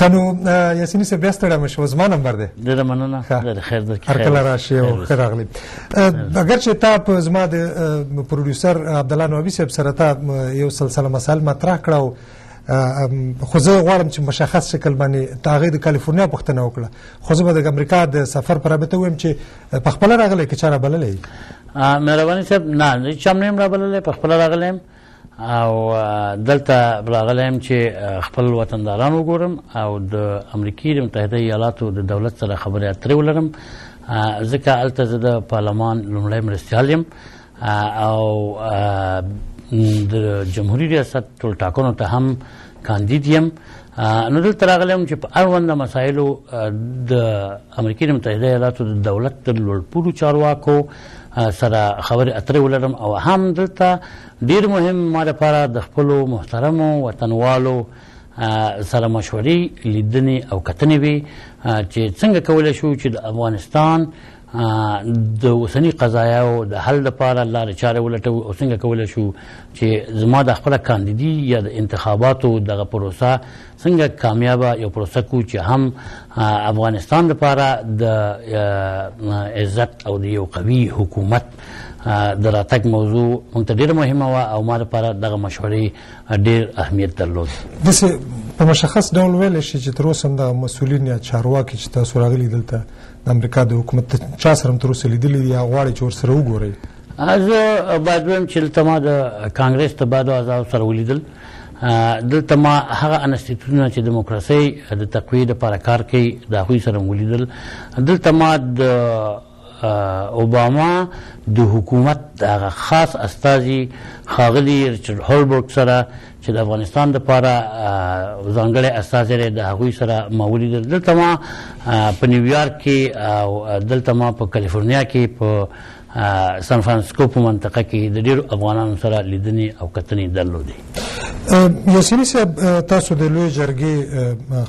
ښه نو یاسیني صاحب بیا ستړی مه شو، زما نمبر دی. ډېره مننه، ډېر خیر درکړي. هر کله راشي او ښه راغلی. اګر چې تا په زما د پروډیوسر عبدالله نوابي صاحب سره تا یو سلسله مسایل مطرح کړه، خو زه غواړم چې مشخص شکل باندې تا هغې د کالیفورنیا پوښتنه وکړه، خو زه به د امریکا د سفر په رابطه ووایم چې په خپله راغلی که چا رابللی؟ مهرباني صاحب، نه هېچا هم نه یم رابللی، په خپله راغلی یم او دلته راغلی یم چې خپل وطنداران وګورم او د امریکې د متحده ایالاتو د دولت سره خبرې اترې ولرم، ځکه هلته زه د پارلمان لومړی مرستیال یم او د جمهوري ریاست ټولټاکنو ته هم کاندید یم. نو دلته راغلی یم چې په اړونده مسایلو د امریکې د متحده ایالاتو د دولت د لوړپوړو چارواکو سره خبرې اترې ولرم، او هم دلته ډېر مهم ما لپاره د خپلو محترمو وطنوالو سره مشورې، لیدنې او کتنې وي چې څنګه کولی شو چې د افغانستان د اوسني قضایاو د حل لپاره لارې چارې ولټوو، او څنګه کولی شو چې زما د خپله کاندیدي یا د انتخاباتو دغه پروسه څنګه کامیابه یو پروسه کو چې هم افغانستان لپاره د عزت او د یو قوي حکومت د راتګ موضوع موږ ته ډېره مهمه وه، او ما لپاره دغه مشورې ډېر اهمیت درلود. داسې په مشخص ډول ویلی شي چې تر اوسه هم دغه مسؤلین یا چارواکي چې تاسو راغلي دلته د امریکا د حکومت چا سره هم تر اوسه لیدلي دي یا غواړئ چې ورسره وګورئ؟ زه باید ووایم چې دلته ما د کانګرس د بعضو اعضاو سره ولیدل. دلته ما هغه انستیتوتونه چې دیموکراسۍ د تقویې لپاره کار کوي د هغوی سره هم ولیدل. دلته ما د اوباما د حکومت هغه خاص استازي ښاغلي ریچارډ هولبرګ سره چې د افغانستان لپاره ځانګړی استازی دی د هغوی سره ما ولیدل. دلته ما په نیویارک کې او دلته ما په کالیفورنیا کې په سان فرانسیسکو په منطقه کې د ډېرو افغانانو سره لیدنې او کتنې درلودې. یاسیني صاحب، تاسو د لویې جرګې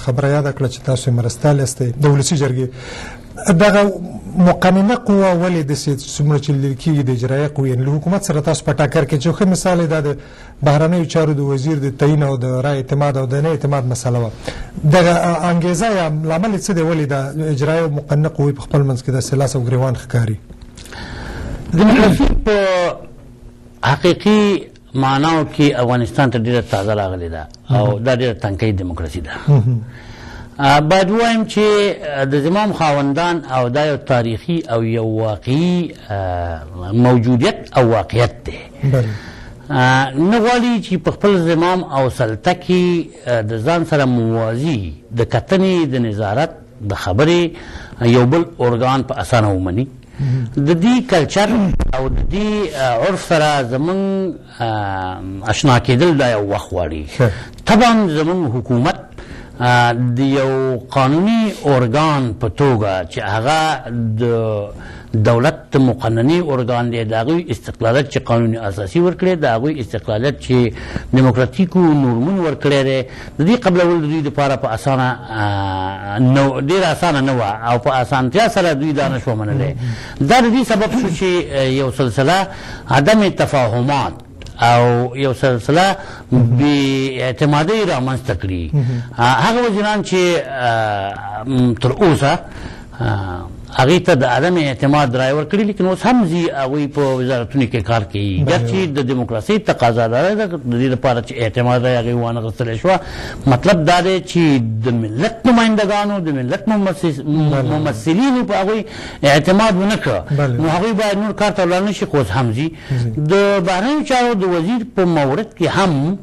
خبره یاده کړه چې تاسو یې مرستیال یاستئ د ولسي جرګې. دغه مقننه قوه ولې داسې څومره چې لیدل کېږي د اجرایه قوې، یعنې له حکومت سره تاسو په ټکر کې، چې ښه مثال یې دا د بهرنیو چارو د وزیر د تعیین او د رای اعتماد او د نه اعتماد مسله وه، دغه انګېزه یا لامل یې څه دی؟ ولې د اجرایه او مقننه قوې په خپل منځ کې داسې لاس او ګریوان ښکاري؟ دیموکراسي په حقیقي معناو کې افغانستان ته ډېره تازه راغلې ده او دا ډېره تنکۍ دیموکراسي ده. باید ووایم چې د زمام خاوندان او دا یو تاریخي او یو واقعي موجودیت او واقعیت دی، نه غواړي چې په خپل زمام او سلطه کې د ځان سره موازي د کتنې، د نظارت، د خبرې یو بل ارګان په اسانه ومني. د دې کلچر او د دې عرف سره زمونږ اشنا کېدل دا یو وخت غواړي. طبعا زمونږ حکومت د یو قانوني ارګان په توګه چې هغه د دولت مقننې ارګان دی، د هغوی استقلالیت چې قانون اساسي ورکړی، د هغوی استقلالیت چې دیموکراتیکو نورمونو ورکړی دی، د دې قبلول د دوی دپاره په اسانه ډېره اسانه نه وه او په اسانتیا سره دوی دا نه شوه منلی. دا د دې سبب شو چې یو سلسله عدم تفاهمات او یو سلسله بې اعتمادۍ رامنځته کړي. هغه وزیران چې تر اوسه هغې ته د عدم اعتماد رایه ورکړي، لیکن اوس هم ځي هغوی په وزارتونو کې کار کوي، ګرچې د دیموکراسۍ تقاضا دا ده د دې لپاره چې اعتماد رایه هغوی وانه غوښتلی شوه. مطلب دا دی چې د ملت نمایندګانو، د ملت ممثلینو په هغوی اعتماد ونه کړ، نو هغوی باید نور کار ته ولاړ نه شي، خو اوس هم ځي. د بهرنیو چارو د وزیر په مورد کې هم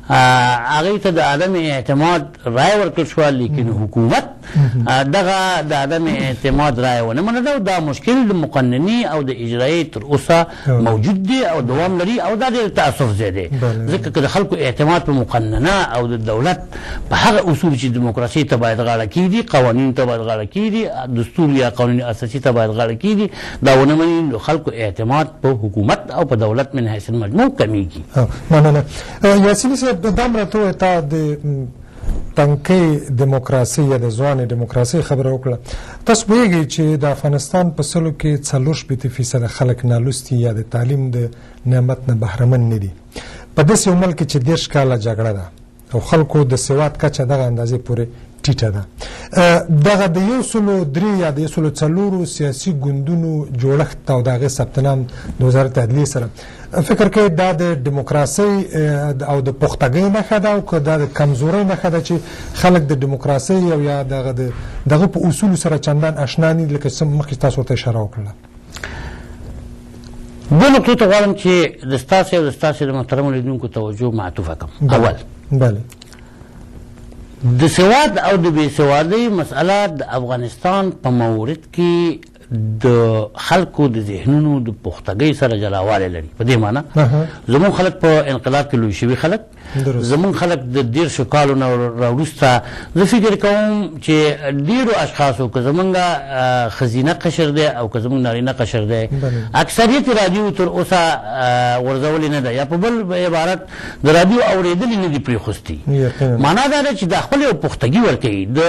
هغې ته د عدم اعتماد رایه ورکړل شوه، لیکن حکومت دغه د عدم اعتماد رایه ونه منله او دا مشکل د مقننې او د اجرایې تر اوسه موجود دی او دوام لري، او دا ډېر تاسف ځای دی، ځکه که د خلکو اعتماد په مقننه او د دولت په هغه اصول چې دیموکراسۍ ته باید غاړه کېږدي، قوانینو ته باید غاړه کېږدي، دستور یا قانون اساسي ته باید غاړه کېږدي، دا ونه مني نو خلکو اعتماد په حکومت او په دولت من حیث المجموع کمیږي. مننه یاسیني صاحب، دا هم راته ووایه، تا د تنکۍ دیموکراسي یا د ځوانې دیموکراسي خبره وکړه، تاسو پوهېږئ چې د افغانستان په سلو کې 64% خلک نالوستي یا د تعلیم د نعمت نه بهرمن نه دي. په داسې یو ملک کې چې 30 کاله جګړه ده او خلکو د سواد کچه دغه اندازې پورې ټیټه ده. دغه د 103 یا د 104 سیاسي ګوندونو جوړښت او د هغې ثبت نام د وزارت عدلیې سره فکر کوي دا د دیموکراسۍ او د پختګۍ نښه ده او که دا د کمزورۍ نښه ده چې خلک د دیموکراسۍ او یا دغه د دغه په اصولو سره چندان اشنا نه دي، لکه چې مخکې تاسو ورته اشاره وکړله؟ دوه نقطو ته غواړم چې د ستاسې او د ستاسې د محترمو لیدونکو توجه معطوفه کړم. اول، بله، د سواد او د بې سوادۍ مسئله د افغانستان په مورد کې د خلکو د ذهنونو د پختګۍ سره جلاوالی لري. په دې معنی زموږ خلک په انقلاب کې لوی شوي خلک، زموږ خلک د 30 کالو نه راوروسته زه فکر کوم چې ډېرو اشخاصو، که زموږ ښځینه قشر دی او که زموږ نارینه قشر دی، اکثریت رادیو تر اوسه غورځولې نه ده، یا په بل عبارت د رادیو اورېدلې نه دي پرېښوستي. معنا دا ده چې دا خپل یو پختګي ورکوي د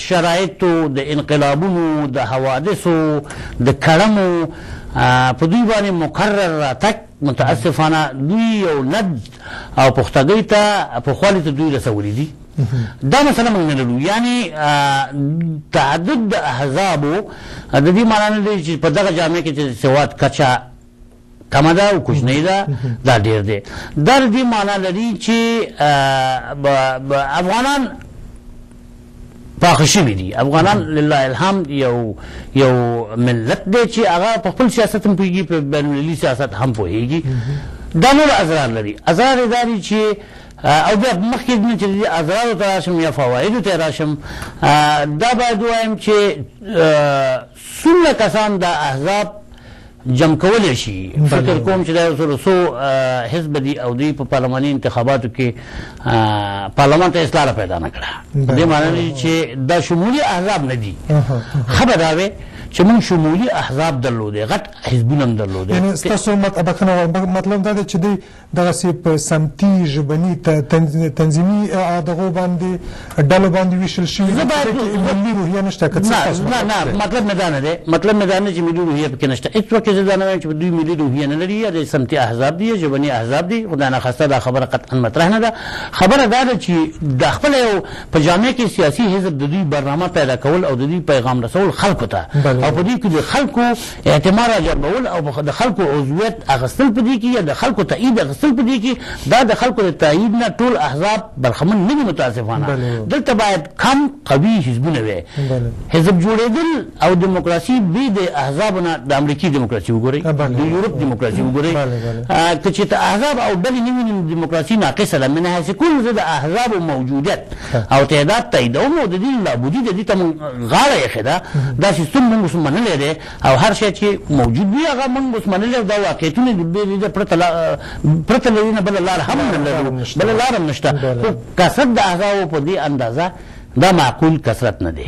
شرایطو، د انقلابونو، د حوادثو، د کړمو په دوی باندې مکرر راتګ متاسفانه دوی یو ند او پختګۍ ته پخوالي ته دوی رسولي دي. دا مسله موږ نه لرو. یعنی تعدد د احزابو د دې معنا نه دی چې په دغه جامعه کې چې سواد کچه کمه ده او کوچنۍ ده دا ډېر دی. دا د دې معنا لري چې افغانان پاخه شوي دي. افغانان لله الحمد یو ملت دی چې هغه په خپل سیاست هم پوهېږي، په بین المللي سیاست هم پوهېږي. دا نور اضرار لري. اضرار یې دا دي چې او بیا مخکې نه چې د دې اضرارو ته راشم یا فوایدو ته راشم، دا باید ووایم چې څومره کسان دا احزاب جمع کولی شي. فکر کوم چې دا یو څو حزب دي او دوی په پارلماني انتخاباتو کې پارلمان ته هېڅ لاره پیدا نه کړه. دې معنی نه چې دا شمولي احزاب نه دي. ښه به دا وی چې موږ شمولي احزاب درلودی، غټ حزبونه هم درلودی. یعنې ستاسو مطلب دا دی چې دوی دغسې په سمتي، ژبني، تنظیمي دغو باندې ډلو باندې ویشل شوي دي، ملي روحیه نشته؟ که څه ستاسو نه نه مطلب مې دا نه دی، مطلب مې دا نه چې ملي روحیه پکې نشته. هېڅ وخت زه دا نه وایم چې دوی ملي روحیه نه لري یا د سمتي احزاب دي یا ژبني احزاب دي. خدای نخواسته دا خبره قطعا مطرح نه ده. خبره دا ده چې د خپل یو په جامعه کې سیاسي حزب د دوی برنامه پیدا کول او د دوی پیغام رسول خلکو ته، او په دې کې د خلکو اعتماد راجلبول او د خلکو عضویت اخیستل په دې کې یا د خلکو تایید اخیستل په دې کې، دا د خلکو د تایید نه ټول احزاب برخمن نه دي متاسفانه. دلته باید کم قوي حزبونه وي. حزب جوړېدل او دیموکراسي بې د احزابو نه، د امریکې دیموکراسي وګورئ، د یورپ دیموکراسي وګورئ، که چېرته احزاب او ډلې نه وي نو دیموکراسي ناقصه ده. من حیث کل زه د احزابو موجودیت او تعداد تاییدوم او د دې لابودي د دې ته موږ غاړه ایښې ده. دا سیستم موږ اوس منلی دی او هر شی چې موجود وي هغه موږ اوس منلی. دا واقعیتونه دي، پرته له دې نه بله لار هم نه لرو، بله لار هم نشته. خو کثرت د احزابو په دې اندازه دا معقول کثرت نه دی.